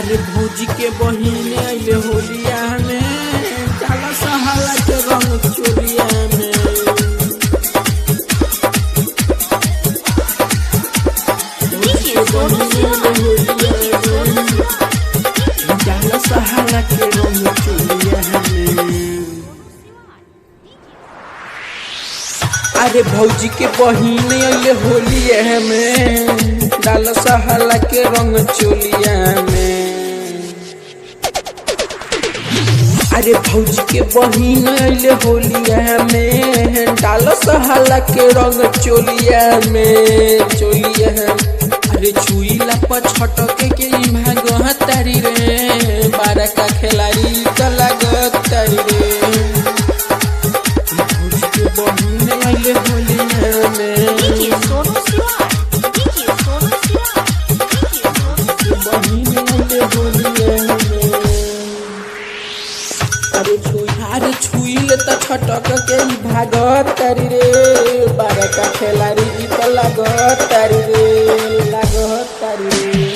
अरे भौजी के बहिन अइले होलिया में, डाल सहाला के रंग चोलिया में। DJ Sonu Siwan. DJ Sonu Siwan. डाल सहाला के रंग चोलिया में। अरे भौजी के बहिन अइले होलिया में, डाल सहाला के रंग चोलिया में। अरे भौजी के बहिन अइले होलिया में, डाल सहाला के रंग चोलिया में, चोलिया में। अरे छुईला पर छटके के ई भागह तारी रे, बारह का खिलाड़ी त लागत तारी रे। भौजी के बहिन अइले होलिया में, DJ Sonu Siwan. DJ Sonu Siwan. DJ Sonu बहिन अइले होलिया में। अरे छुई, अरे छुईल त छटक के ई भागत तारी रे, बारह का खेलारी ई त लागत तारी रे, लागत तारी रे।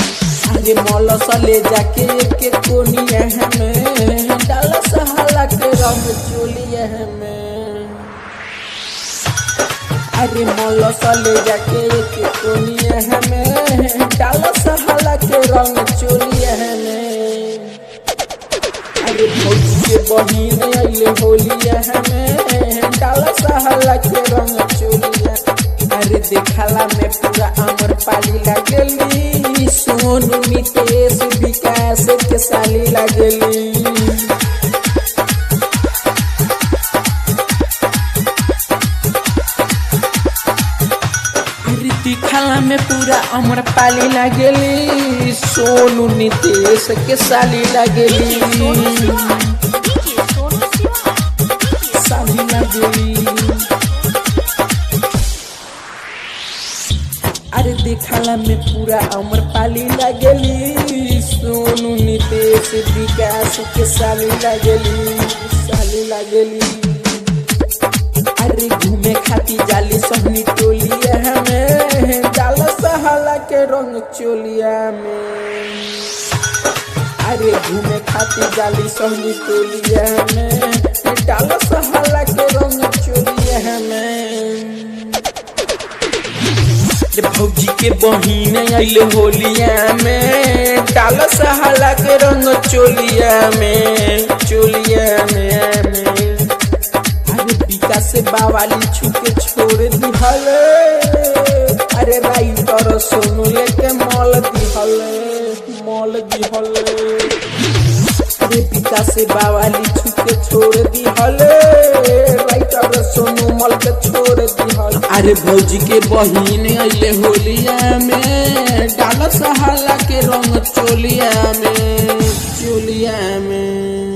अरे मल ले जाके के कोनिया में, डाल सहाला के रंग चोलिया में। अरे मल ले जाके के कोनिया में, डाल सहाला के रंग चोलिया में। अरे भौजी के बहिन अइले होलिया में, डाल सहाला के रंग चोलिया। अरे देखला में पूरा अमर पाली लागेली, सोनू नितेश विकास के साली लागेली। अरे दिखला में पूरा अमर पाली लागेली, सोनू नितेश के साली DJ लागेली, Sonu Siwan. DJ Sonu Siwan. DJ साली लागेली। अरे देखला में पूरा अमर पाली लागेली, सोनू नितेश विकास के साली लागेली, साली लागेली। अरे घूमे खाती जाली सोहनी टोलिया में, डाल सहाला के रंग चोलिया में। अरे घूमे खाती जाली सोहनी टोलिया में, डाल सहाला के रंग चोलिया में। रे भौजी के बहिन अइले होलिया में, डाल सहाला के रंग चोलिया में, चोलिया में, में। अरे पिता से बावाली छू के छोड़ दिहले, अरे राइटर सोनू लेके मॉल दिहले, मॉल दिहले। अरे पिता से बावाली छू के छोड़ दिहले, राइटर सोनू मॉल के छोड़ दिहले। अरे भौजी के बहिन अइले होलिया में, डाल सहाला के रंग चोलिया में, चोलिया में।